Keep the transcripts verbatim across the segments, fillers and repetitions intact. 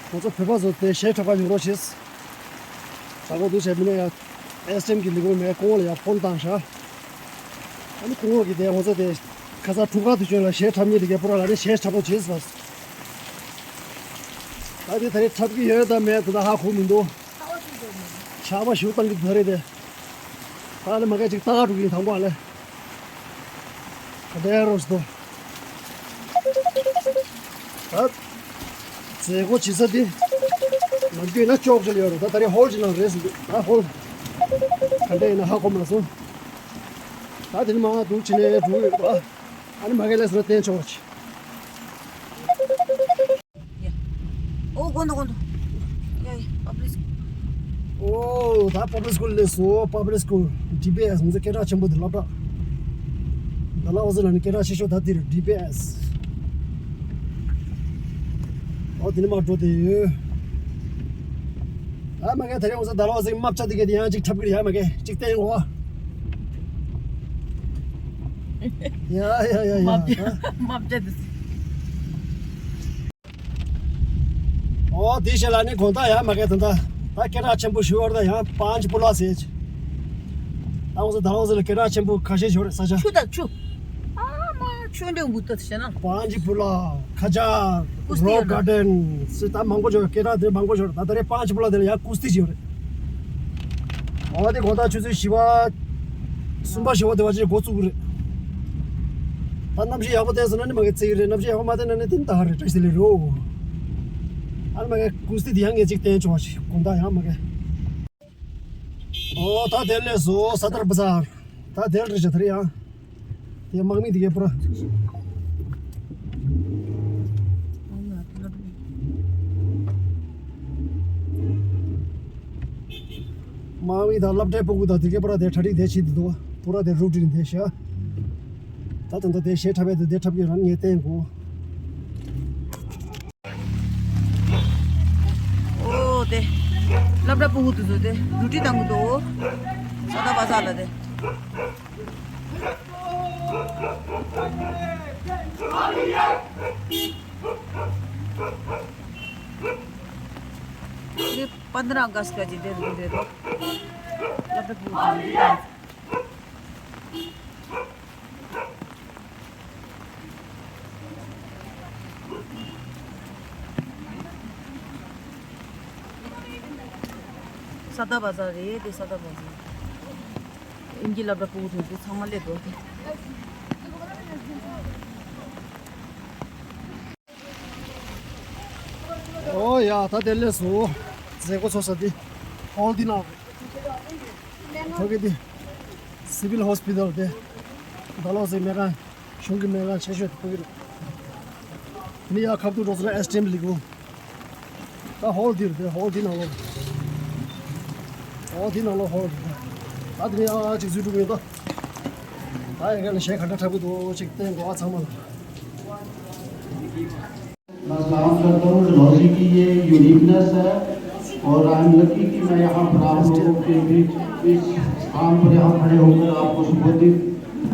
ང་ཚོ་བོད་པ་ཚོ་དེ་གཞས་འཁྲབ་པ་ཡོང་རོགས་བྱེད། དྲག་པོ་འདུག་བྱས་མི་ནས་ཡ། ཨེས་ཊི་ཨེམ་གྱི་ལས་ཁུངས་མའི་སྐུ་ངོ་ལ་ཡ་ཕོན་བཏང་ཤག་ཨ་ནི་སྐུ་ངོ་གིས་དེ་ང་ཚོ་དེ་ཁ་སང་གྲུ་ཁ་དུ་བྱོན་ལ་གཞས་འཁྲབ་མཁན་དེ་གའི་པུ་ར་ལ་ནི་གཞས་འཁྲབ་རོགས་བྱེད་ཟེར། ད་དེ་ད་རེས་འཁྲབ་ཀྱི་ཡོད་དམ་མེད་དེ་ད་ཧ་གོ་མི་འདུག་ཆར་པ་ཞེ་པོ་བཏང་གི་འདུག་ད་རེས་དེ། ད་ནི་མ་གས་ཅིག་ལྟ་ག་འགྲོ་གི་ཡིན། དང་པོ་ཨ་ལེ། ག་འདྲ་རོགས་སུ་འདུག་ད། མཛད་སྒོ་བྱེད་ས་འདི། ནམ་རྒྱུན་ན་ཅོག་ཅོག་ཡོད་རེད། ད་ད་རེས་ཧོལ་གྱི་ནང་རེད་ཟེར་འདུག་ད་ཧོལ། ག་འདྲ་ཡིན་ན་ཧ་གོ་མ་སོང་། ད་དེ་ནི་མ་འདུག་ཕྱི་ནས་འགྲོ་གི་ཡོད་པ། ཨ་ནི་མ་གས་ལས་སུ་བསྟན་ཆོག་ཅིག་ཡ། ཨོ་དགོན་དུ་དགོན་དུ། ཡ་ཡ་པབ་ལིག་སི་ཀུལ། ཨོ་ད་པབ་ལིག་སི་ཀུལ་སླེབས་སོང་། པབ་ལིག་སི་ཀུལ། ཌི་པི་ཨེས། ང་ཚོ་སྐད་གྲགས་ཆེན་པོ་དེ་སློབ་གྲྭ། ཌལ་ཧོ་སི་ལ་ནི་སྐད་གྲགས་ཆེ་ཤོས་ད་དེ་རེད། ཌི་པི་ཨེས། ཨོ་དེ་ནི་མ་འགྲོ་དེ་ཡོད། ཨ་མ་གས་ད་རེས་ང་ཚོ་ཌལ་ཧོ་སི་རྨ་བྱ་དེ་གས་དེ་ཡང་ཅིག་འཁྲབ་གི་རེད། ཡ་མ་གས་ཅིག་བསྟན་གོ། ཡ་ཡ་ཡ་ཡ། རྨ་བྱ་རྨ་བྱ་དེ། ཨོ་དེ་ཞེ་ལ་ནི་དགོང་དག་ཡ་མ་གས་ད་ད་ད་སྐད་གྲགས་ཆེན་པོ་ཞུ་བར་ད་ཡང་པཱན་ཅི་པུ་ལ་ཟེར་ཅིག་ད་ང་ཚོ་ཌལ་ཧོ་སི་ལ་སྐད་གྲགས་ཆེན་པོ་ཁ་ཤས་ཡོད་རེད། ས་ཆ། ཆུ་དང་ཆུ། ཨ་མ་ཆུ་འདྲ་འགུ་ཏོ་ཤེ་ན། པཱན་ཅི་པུ་ལ། ཁ་ཇར། ཀུ་སི་ཏི་རོག་ཡོད་ན། གར་ཌེན་ཟེར་ད་མང་པོ་ཡོད། སྐད་གྲགས་དེ་མང་པོ་ཡོད་རེད། ད་ད་རེས་པཱན་ཅི་པུ་ལ་དེ་ལ་ཡང་ཀུ་སི་ཏི་ཅིག་ཡོད་རེད། ཨོ་དེ་དགོང་དག་ཆུ་ཚོད་བཞི་པ། གསུམ་པ་བཞི་པ་དེ་བ་ཅིག་འགོ་བཙུགས་རེད། ད་གནམ་གཤིས་ཡག་པོ་བསྟན་སོང་ན་ནི་མ་གས་བརྩི་གི་རེད། གནམ་གཤིས་ཡག་པོ་མ་བསྟན་ན་ནི་དེ་ནི་ད་ག་རེད། བཀྲ་ཤིས་བདེ་ལེགས་རོ། ཨ་ནི་མ་གས་ཀུ་སི་ཏི་དེ་ཡང་ངས་ཅིག་བསྟན་ཆོག་པ་ཞིག་དགོང་དག་ཡང་མ་གས། ཨོ་ད་དེར་སླེབས་སོང་། སད་དར་བ་ཛར། ད་དེར་རེད་ཤག་ད་རེས་ཡང་། དེ་དམག་མི་དེ་གས་པུ་ར། དམག་མི་དང་སློབ་གྲྭའི་སྤུ་གུ་དང་དེ་གས་པུ་ར་དེ་གྲ་སྒྲིག་དེ་བྱེད་དེ་འདུག་པུ་ར་དེ་རུབ་སྒྲིག་དེ་བྱས། ད་ད་ད་དེ་གཞས་འཁྲབ་པའི་དེ་དེ་འཁྲབ་ཀྱི་རང་ངས་བསྟན་གོ། ཨོ་དེ། སློབ་གྲྭ་སྤུ་གུ་དེ་ཚོ་དེ་རུབ་སྒྲིག་བཏང་གི་འདུག་སད་དར་བ་ཛར་ལ་དེ། ये पन्द्रह अगस्त का जी दे दे दो। मतलब वो སད་དར་བ་ཛར་རེད་དེ། སད་དར་བ་ཛར། དབྱིན་ཇི་སློབ་གྲྭ་སྤུ་གུ་དེ་ཚོ་ཚང་མ་སླེབས་འགྲོ་གི། ཨོ་ཡ་ད་དེ་སླེབས་སོང་། མཛད་སྒོ་ཚོགས་ས་འདི། ཧོལ་འདི་ནང་། ཕ་གི་འདི། སི་ཝིལ་ཧོ་སི་པི་ཊལ་དེ། ཌལ་ཧོ་སི་སྨན་ཁང་། གཞུང་གི་སྨན་ཁང་ཆེ་ཤོས་དེ་ཕ་གི་རེད། མི་ཡ་ཁབ་ཏུ་འགྲོ་ཚོ་ན་ཨེས་ཊི་ཨེམ་ལི་གུ། ད་ཧོལ་འདི་རེད་དེ། ཧོལ་འདི་ནང་ལོགས་རེད། ཨོ་འདི་ནང་ལོགས་ཧོལ་རེད། ད་དེ་ནས་ཨ་ཅིག་འཛུལ་འགྲོ་གི་ཡོད་ད། ད་ཡ་ག་ལ་གཞས་ག་འདྲ་འཁྲབ་གི་འདུག་ཅིག་བསྟན་དགོས་ཨ་ཚང་མ་ལ། मैं सलाम करता हूँ डलहौजी की ये यूनिकनेस है और आई एम लकी कि मैं यहाँ पर आप लोगों के बीच इस स्थान पर यहाँ खड़े होकर आपको संबोधित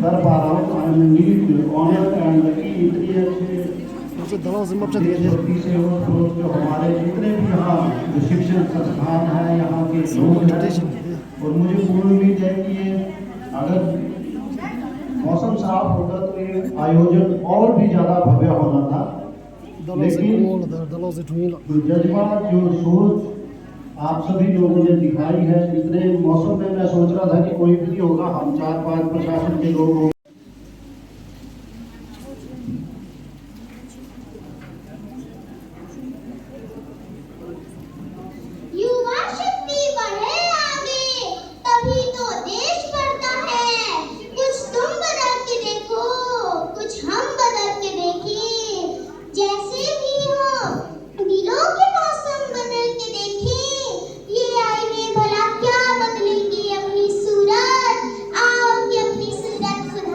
कर पा रहा हूँ। I am indeed honored and lucky। इतनी अच्छे देशभक्ति से ओतप्रोत जो हमारे जितने भी यहाँ जो शिक्षण संस्थान है, यहाँ के लोग हैं, और मुझे पूर्ण उम्मीद है कि ये अगर मौसम साफ होता तो ये आयोजन और भी ज्यादा भव्य होना था। लेकिन जो जज्बा, जो सोच आप सभी लोगों ने दिखाई है, इतने मौसम में मैं सोच रहा था कि कोई भी नहीं होगा, हम चार पांच प्रशासन के लोग होंगे। युवा शक्ति बढ़े आगे, तभी तो देश बढ़ता है। कुछ तुम बदल के देखो, कुछ हम बदल के देखें। जैसे भी हो, दिलों के मौसम बदल के देखें। ये आईने भला क्या बदलेंगे अपनी सूरत? आओ कि अपनी सूरत सुधार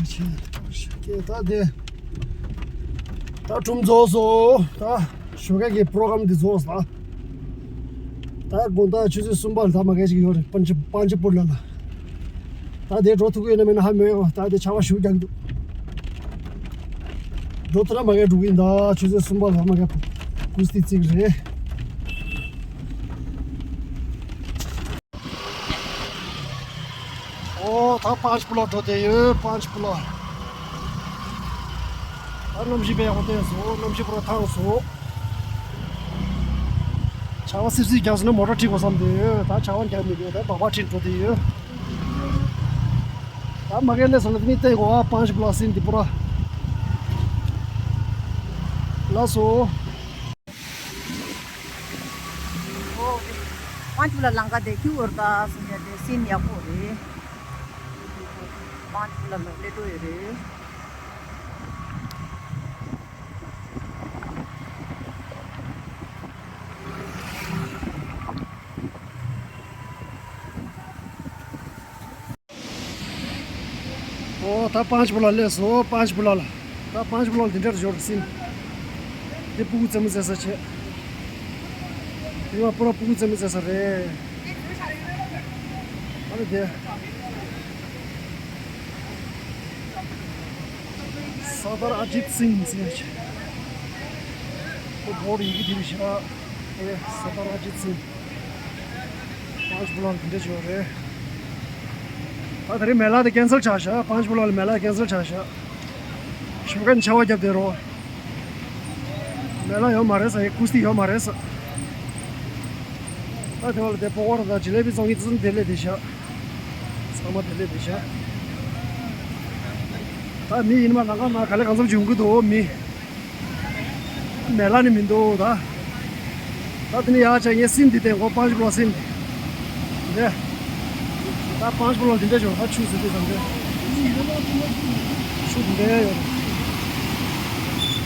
ད་དེ་ད་གྲུམ་རྫོགས་སོང་། ད་ཞོགས་ཀ་གི་པོ་རོ་གྷ་རམ་འདི་རྫོགས་སོང་། ད་དགོང་དག་ཆུ་ཚོད་གསུམ་པ་ལ་ད་མ་གི་ཅིག་ཡོད་རེད། པན་ཅི་པན་ཅི་པུར་ལ་ལ། ད་དེ་འགྲོ་ཐུབ་ཀྱི་ཡོད་ན་མེད་ན་ཧ་མི་གོ། ད་དེ་ཆར་པ་ཞེ་པོ་རྒྱག་གི་འདུག་འགྲོ་ཐུབ་ན་མ་གི་འགྲོ་གི་ཡིན། ད་ཆུ་ཚོད་གསུམ་པ་ལ་མ་གི་ཀུ་སྟི་རྩེ་གི་རེད། ཨོ། ད་པན་ཅི་པུར་ལ་འགྲོ་བསྡད་ཡོད། པན་ཅི་པུར་ལ། ད་གནམ་གཤིས་དཔེ་ཡག་པོ་བསྟན་སོང་། གནམ་གཤིས་པུ་ར་ཐང་སོང་། ཆར་པ་སིབ་སིབ་རྒྱག་སོང་ན་མོ་ཊ་ཁྲིད་དགོས་བསམ་བསྡད་ཡོད། ད་ཆར་པ་རྒྱག་མི་དགོས། ད་སྦག་སྦག་ཁྲིད་འགྲོ་བསྡད་ཡོད། ད་མ་གི་སླེབས་སོང་ན་དེ་ནས་བལྟས་དགོས་ཨ། པན་ཅི་པུར་ལ་སིན་འདི་པུ་ར། ལགས་སོ། ཨོ། པན་ཅི་པུར་ལ་ལམ་ཁ་དེ་ཁྱུག་ཡོད་རེད། ད་སེམས་ཡ་དེ་སེམས་ཡག་པོ་རེད། པན་ཅི་པུར་ལ་ལ་སླེབས་འགྲོ་ཡོད་རེད། ཨོ། ད་པན་ཅི་པུར་ལ་སླེབས་སོང་། པན་ཅི་པུར་ལ་ལ། ད་པན་ཅི་པུར་ལ་འདི་འདྲ་རེད་ཤག་སེམས། འདི་སྤུ་གུ་རྩེད་མོ་རྩེ་ས་བྱས། དེ་མ་པུ་ར་སྤུ་གུ་རྩེད་མོ་རྩེ་ས་རེད། ཨ་ནི་དེ། སར་དར་ཨ་ཇིད་སིང་ཟེར་བྱས། ཁོ་བོད་ཡི་གེ་འདི་རེད་ཤག་ཨེ། སར་དར་ཨ་ཇིད་སིང་། པན་ཅི་པུར་ལ་འདི་འདྲ་བྱས་རེད། ད་དེ་རིང་མེ་ལ་དེ་ཀན་སལ་ཆགས་ཤག་པན་ཅི་པུར་ལ་ལ་མེ་ལ་ཀན་སལ་ཆགས་ཤག་ཞོགས་ཀ་ནས་ཆར་པ་བརྒྱབ་བསྡད་རེད། མེ་ལ་ཡོད་མ་རེད་ཟེར། ཀུ་སྟི་ཡོད་མ་རེད་ཟེར། ད་དེ་བ་ལ་དེ་པོ་ཀོ་ར་དང་ཇི་ལེ་བི་བཙོང་མཁན་ཚོ་དེ་སླེབས་བསྡད་ཤག་ཚང་མ་དེ་སླེབས་བསྡད་ཤག་ད་མི་ཡིན་མ་ལང་ཀ་ན་ག་ལེ་གང་འཚམ་ཅིག་ཡོང་གི་འདུག་མི། མེ་ལ་ནི་མི་འདུག་ད། ད་དེ་ནས་ཡར་བྱས་ངས་སིན་འདི་བསྟན་གོ། པན་ཅི་པུར་ལ་སིན་འདི། འདི། ད་པན་ཅི་པུར་ལ་འདི་འདྲ་བྱུང་། ད་ཆུ་ཟེར་དུས་ཙམ་འདི། ཆུ་འདི་འདྲ་ཡོད་རེད།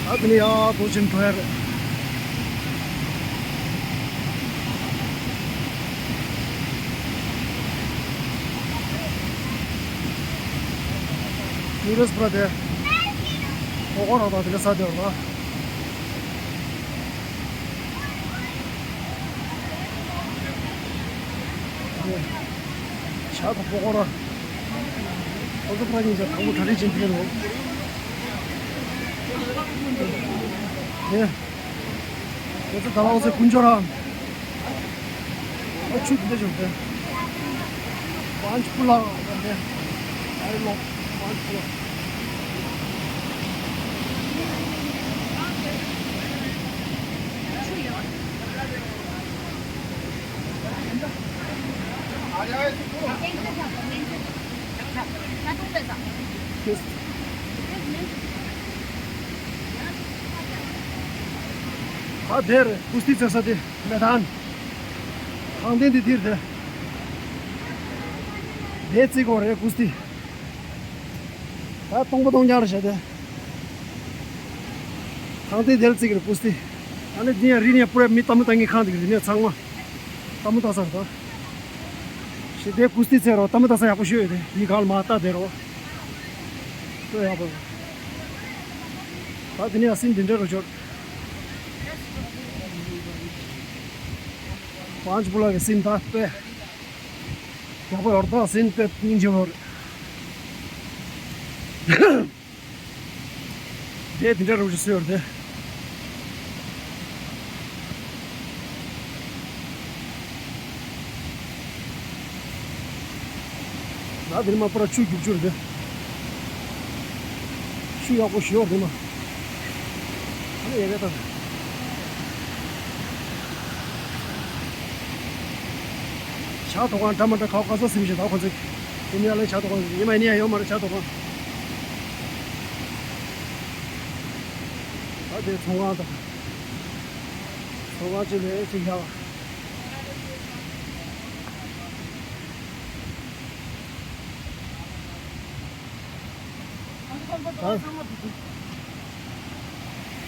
ད་དེ་ནས་ཡར་འགྲོ་བཞིན་འགྲོ་ཡ་རེད། ནིའུ་རེས་པུ་ར་དེ། ཧོ་ཧོ་རང་དང་དེ་འདྲ་ས་དེ་ཡོད་རེད། ཇ་དང་པོ་ཀོ་ར། ཁོང་ཚོ་ཕ་གཉིས་ཆ་དང་པོ་གྲ་སྒྲིག་བྱེད་ཀྱི་རེད། ཨེ། ཁོང་ཚོ་ད་ལ་འོ་ཚེ་དཀོན་མཆོག་རང་། ཨ་ཆུ་དེ་འདྲ་བྱུང་སྟེ། པན་ཅི་པུར་ལ་དེ། ཨའི་ལོ། པན་ཅི་པུར་ལ། ད་དེར་ཀུ་སྟི་རྩེ་ས་དེ་མེ་ཐང་། ཐང་སྟེང་དེ་དེར་དེ། དེ་རྩེ་དགོས་རེད་ཀུ་སྟི། ད་སྟོང་པ་སྟོང་རྐྱང་རེད་བྱས་ཏེ། ཐང་སྟེང་དེར་རྩེ་གི་རེད་ཀུ་སྟི། ཨ་ནི་འདི་ཡང་རི་ནས་པུ་ར་མི་ལྟད་མོ་ལྟ་མཁན་ཁང་དེ་གི་རི་ནས་ཚང་མ་ལྟད་མོ་ལྟ་ས་རེད་ད། ཞེ་དེ་ཀུ་སྟི་རྩེ་རོགས། ལྟད་མོ་ལྟ་ས་ཡག་པོ་ཞིག་ཡོད་དེ། མི་གང་ལ་མ་ལྟ་བསྡད་རོགས། ལྟོས་ཡག་པོ། ད་དེ་ནས་ཡང་སིན་འདི་འདྲ་རུ་འབྱོར། པན་ཅི་པུ་ལ་གི་སིན་ད་དཔེ་ཡག་པོ་ཡོད་རེད། ད་སིན་དཔེ་སྙིང་རྗེ་པོ་རེད། དེ་དེ་འདྲ་རུ་ཞིག་སོས་ཡོད་རེད་དེ། ད་དེ་ནས་མར་པུ་ར་ཆུ་རྒྱུག་ཆུ་རེད་དེ། ཆུ་ཡག་པོ་ཞེ་པོ་རེད་མ། ཨ་ནི་ཡ་ག་ད། ཇ་དོ་ཁང་འདྲ་མ་འདྲ་ག་བ་ག་ས་ཟིན་བཞིན་ད་ཁོ་ཚོས། དེ་ནས་ཨ་ལས་ཇ་དོ་ཁང་ཡིན་མ་ཡིན་ཡ་ཡོད་མ་རེད་ཇ་དོ་ཁང་། ད་དེ་ཚོང་ཁང་དང་། ཚོང་ཁང་གཅིག་ལས་གཅིག་ཡག་ད་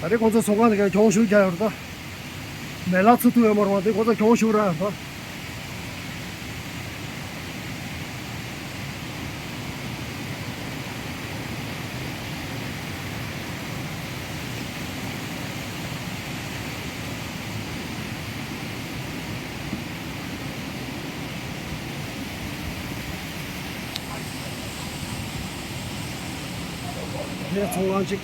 ད་རེས་ཁོང་ཚོ་ཚོང་ཁང་དེ་ག་གྱོང་ཞུ་རྒྱག་ཡོད་རེད་ད། མེ་ལ་ཚུད་ཐུབ་ཡོད་མ་རེད་པ། དེ་ཁོང་ཚོ་གྱོང་ཞུ་རག་ཡོད་རེད་ད། དེ་ཚོང་ཁང་གཅིག་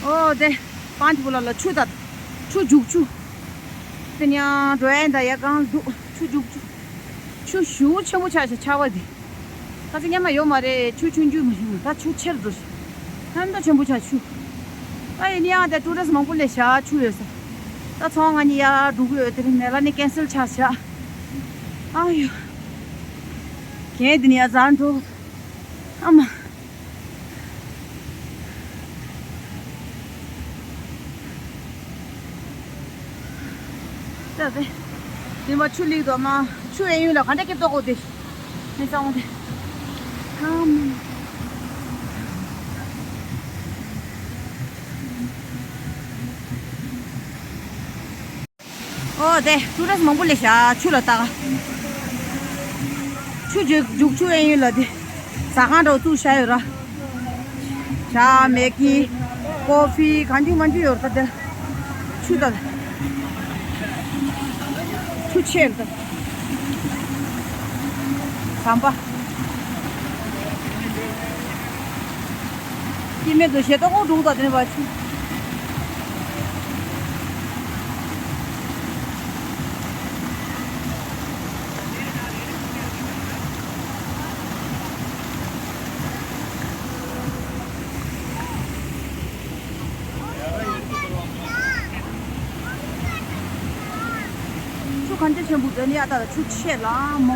ཨོ་དེ་པན་ཆ་བུ་ལ་ལ་ཆུ་དང་ཆུ་རྒྱུག་ཆུ། དེ་ནས་འགྲོ་ཡ་ད་ཡ་གང་འདུག་ཆུ་རྒྱུག་ཆུ། ཆུ་ཞེ་པོ་ཆེན་པོ་ཆགས་ཤག་ཆར་པ་དེ། ཁ་སང་སྔོན་མ་ཡོད་མ་རེད། ཆུ་ཆུང་ཆུང་མ་ཞིག་ད་ཆུ་ཆེར་འགྲོ་ཤག་ཧན་ད་ཆེན་པོ་ཆགས་ཆུ། ད་ཡིན་ཡང་དེ་ཊུ་རི་སི་མང་པོ་སླེབས་ཤག་ཆུ་ཡོད་ས། ད་ཚོང་ང་གཉིས་ཡར་འགྲོ་གི་ཡོད། དེ་རིང་མེ་ལ་ནི་ཀན་སེལ་ཆགས་ཤག་ཨ་ཡོ། གན་དེ་ནས་ཡར་འཛར་འགྲོ། ཨ་མ། ད་དེ། དེ་མ་ཆུ་ལིག་དོ་མ། ཆུ་ཨེ་ཡུན་ལ་ག་འདྲ་སྐྱིད་ཏོག་གོ་དེ། མི་ཚང་མ་དེ། ཨ་མ། ཨོ་དེ་ཊུ་རི་སི་མང་པོ་སླེབས་ཤག་ཆུ་ལ་ལྟ་ག་ཆུ་རྒྱུག་རྒྱུག་ཆུ་ཨེ་ཡུན་ལ་དེ། ཟ་ཁང་འདྲ་བོ་བཙུགས་བཞག་ཡོད་ར། ཇ་མེ་གི། ཀོ་ཕི་གང་རྒྱུ་མང་རྒྱུ་ཡོད་ར་ད་དེ། ཆུ་ད། ཆུ་ཆེར་ད། ཟམ་པ། སྐྱེ་མེད་དུ་ཞེ་ཏོག་འགྲོ་དང་ལྡན་པ་ཆུ། ཆུ་གང་ཅི་ཆེན་པོ་འདི་ནི་ཨ་ད་ཆུ་ཆེ་ལ་མོ།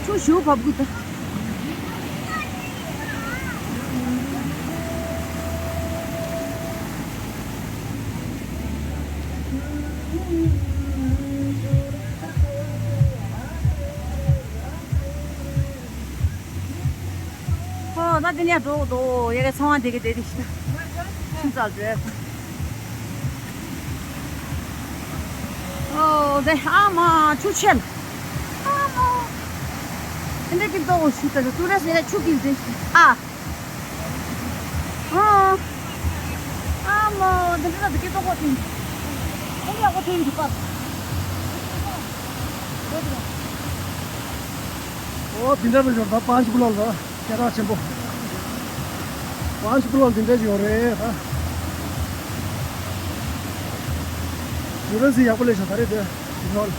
ཆུ་ཞུ་བབ་གི་ད། ཨོ་ད་དེ་ནས་འགྲོ་འགྲོ་ཡ་གི་ཚོང་བ་དེ་གི་དེ་དེ་ཤི་ད། ཤིན་ཙག་རེད། ཨོ་དེ་ཨ་མ་ཆུ་ཆེན། ཨ་མ། དེ་འདྲ་གི་ཏོག་ཤུ་ད་ལ་ཏུ་ར་སེ་ལ་ཆུ་གི་དེ་ཤི་ཨ། ཨ། ཨ་མ། འདི་འདྲ་ད་སྐྱིད་པོ་ཐེངས། ཨེ་ཡག་པོ་ཐེངས་འདུག་པ། ཨོ་འདི་འདྲ་རུ་ཡོད་ད་པན་ཆ་བུ་ལ་ལ་སྐད་གྲགས་ཆེན་པོ། པན་ཆ་བུ་ལ་འདི་འདྲ་ཡོད་རེད་ད། ཡུ་རོ་སི་ཡག་པོ་ལས་བྱུང་ད་རེད་དེ། ཡོད།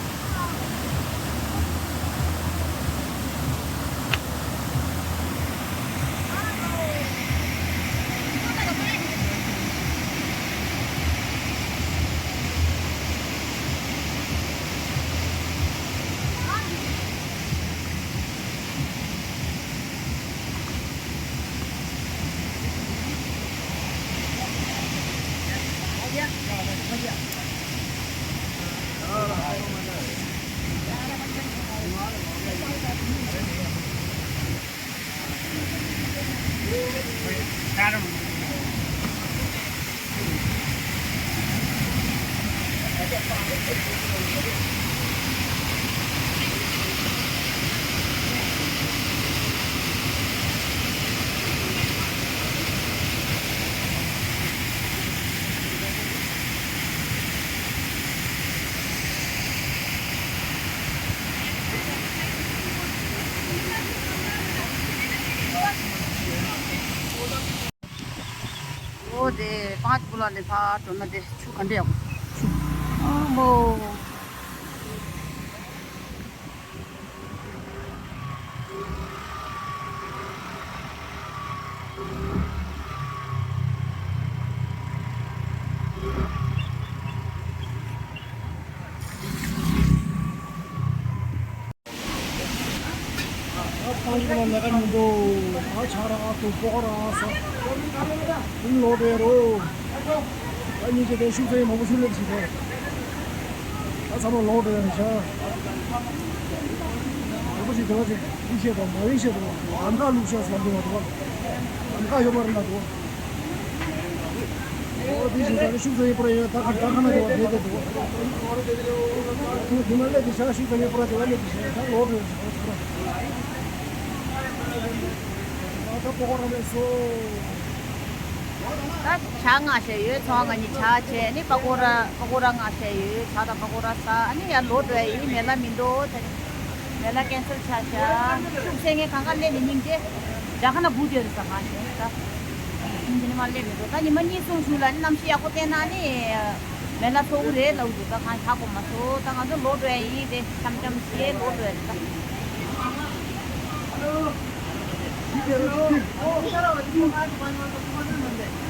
ཨོ་དེ་པན་ཆ་བུ་ལ་ནས་ཕར་འགྲོ་ན་དེ་ཆུ་ག་འདྲ་ཡག་པོ། ཆུ། ཨ་མོ། ཨ་ཕ་གི་ལ་ལས་ཀ་མི་འདུག་ཨ་ཆ་ར་ཨ་ཏུ་པོ་ར་ཨ་ས། ཨིན་ལོ་བེ་རོ། ཨ་ཉིན་གྱི་དེ་ཤུགས་ཚད་མང་པོ་ཤུགས་ལེབ་ཞིག་དེ། ཨ་ཚང་མ་ལོ་བེ་ར་ཤ། མང་པོ་ཞིག་དེ་བ་ཞིག་ཨི་ཤེས་དང་མ་ཨི་ཤེས་དང་ཨམ་ཀ་ལུག་ཤ་སོགས་འདུག་བ་འདུག་ཨམ་ཀ་ཡོད་པ་རེད་ན་འདུག་ཨོ་དེ་བཞིན་ད་ནི་ཤུགས་ཚད་ཡོད་པ་ར་ཡོད་ད་ག་ད་ག་ན་དེ་བ་དེ་དེ་འདུག་ཨ་དེ་མ་ལས་དེ་ཤ་ཤུགས་ཚད་ཡོད་པ་ར་དེ་བ་ལས་དེ་ཤ་ད་ལོ་བེ་ར་ཤ། ཨ་ད་པོ་ཁོ་རང་མེད་སོ། ད་ཇ་མངགས་བཞག་ཡོད། ཚོང་ང་གཉིས་ཇ་བྱས། ཨ་ནི་པ་ཀོ་ར་པ་ཀོ་ར་མངགས་བཞག་ཡོད། ཇ་དང་པ་ཀོ་ར་ཟ། ཨ་ནི་ཡར་ལོག་འགྲོ་ཡ་ཡིན། མེ་ལ་མི་འདུག་དེ་ནི་མེ་ལ་ཀན་སལ་ཆགས་བཞག་ཤུགས་ཆེ་ངས་གང་ག་སླེབས་ནས་སྙིང་རྗེ། ཇ་ཁ་ན་སྦུག་བསྡད་རེད་ཟ། གང་བྱས་ད་ཉི་མ་སླེབས་མི་འདུག་ད་ཉི་མ་གཉིས་གསུམ་གཞུག་ལ་ཨ་ནི་གནམ་གཤིས་ཡག་པོ་བསྟན་ན་ཨ་ནི་མེ་ལ་ཚོགས་ཀྱི་རེད་ལབ་འདུག་ད་གང་ཧ་གོ་མ་སོང་། ད་ང་ཚོ་ལོག་འགྲོ་ཡ་ཡིན། དེ་འཆམ་འཆམ་བྱས་ལོག་འགྲོ་ཡ་རེད་ད། Hello. Hello. Hello. Hello.